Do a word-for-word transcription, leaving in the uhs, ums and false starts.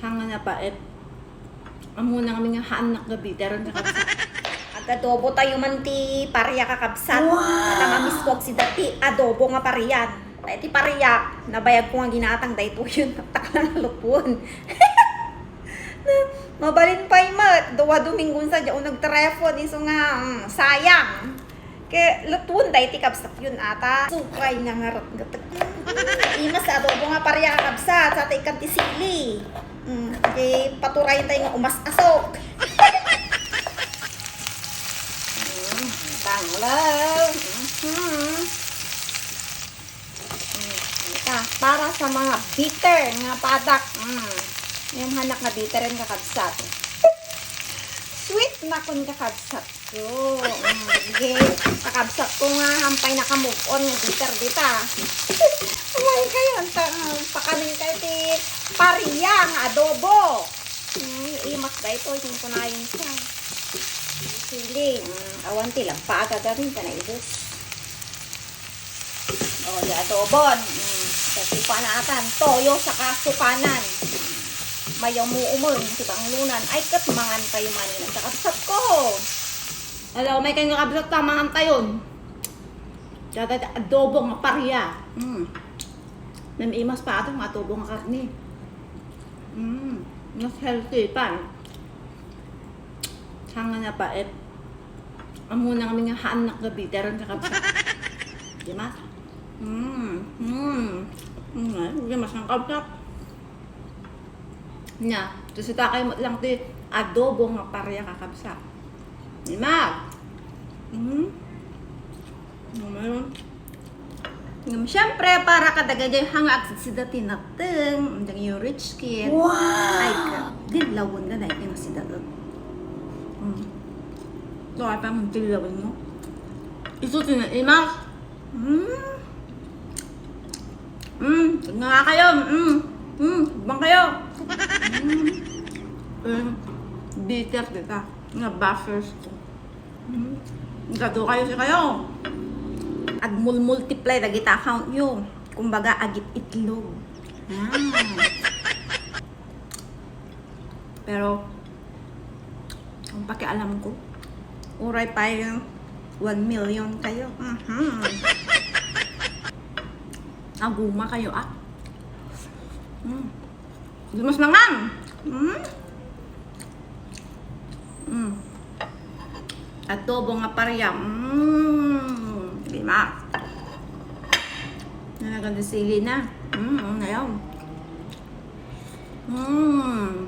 Saan nga napait? Ammona ngamin nga haannak nga bitter, kakabsat. Ag-adobo tayo man ti paria, kakabsat. Wow! Ata mamiskuag sida ti adobo nga paria. Ta iti paria, nabayag ko nga ginatang daytoyen, takna nga lutwen. Mabalin pay met, dua dominggon sa diay nagtelefon, isu nga, mm, sayang. Ket lutwen daytoy, kabsatyon, ata. Sukay nga ngaratngatek. Imas adobo nga paria, kabsat, sa ta ikkan ti sili. Mm, di paturayen tayo nga umas-asok. Mm, banglaw. Mhm. Mm, ita, para sa mga bitter nga padak. Mm. Yung hanak nga bitter, kakabsat. Sweet na kun kakabsat. Yo, mm, sige. Kakabsat ko nga, hampay naka-move on nga bitter dita. Umay kayo, anta, mm, pakanin kayo ti paria nga adobo. Mm, imas daytoy, yung kunayon siya. Sili, mm, awan ti lagpa, agagamin ka na ibus. O, di adobon. Mm. Kasi panatan, toyo, saka sukanan. Mayamuumen, ti banglunan. Ay, ket mangan kayo manen, kakabsat ko. Hello, may kayo kakabsat pa, mangan kayo. Tsaka ti adobo nga paria. Mm. Naimas pa ato nga adobo nga karne. Mm. Mas healthy pa. Saan nga napait? Ammona ngamin nga haannak nga bitter, kakabsat. Di mas? Mm, mm. Mm, di mas, kakabsat. Nia, tusita kayo lang ti adobo nga paria, kakabsat. Di mas? Mm. Ano yun? Ngem, siyempre, para kadagiti nga agsidsida ti nateng, dagiti rich kid. Wow! Ay, ka, dilawen nga daytoy nga sida. Mm. Ito ata ang dilawen mo. Isu ti naimas. Mm. Mm. Nga kayo. Mm. Mm. Bang kayo. Mm. Eh, bitter kita. Nga buffers ko. Hmm. Gado kayo si kayo. Agmulmultiply dagiti account yo. Kumbaga, agit-itlog. Ah. Pero, ang pakialam ko, uray pa yung one million kayo. Mhm. Aguma kayo, ah. Hmm. Di mas mangan. Mm. Mm. Adobo nga paria. Mm. Di mas. Nanagan di sili na. Mm, ano na yun? Mm.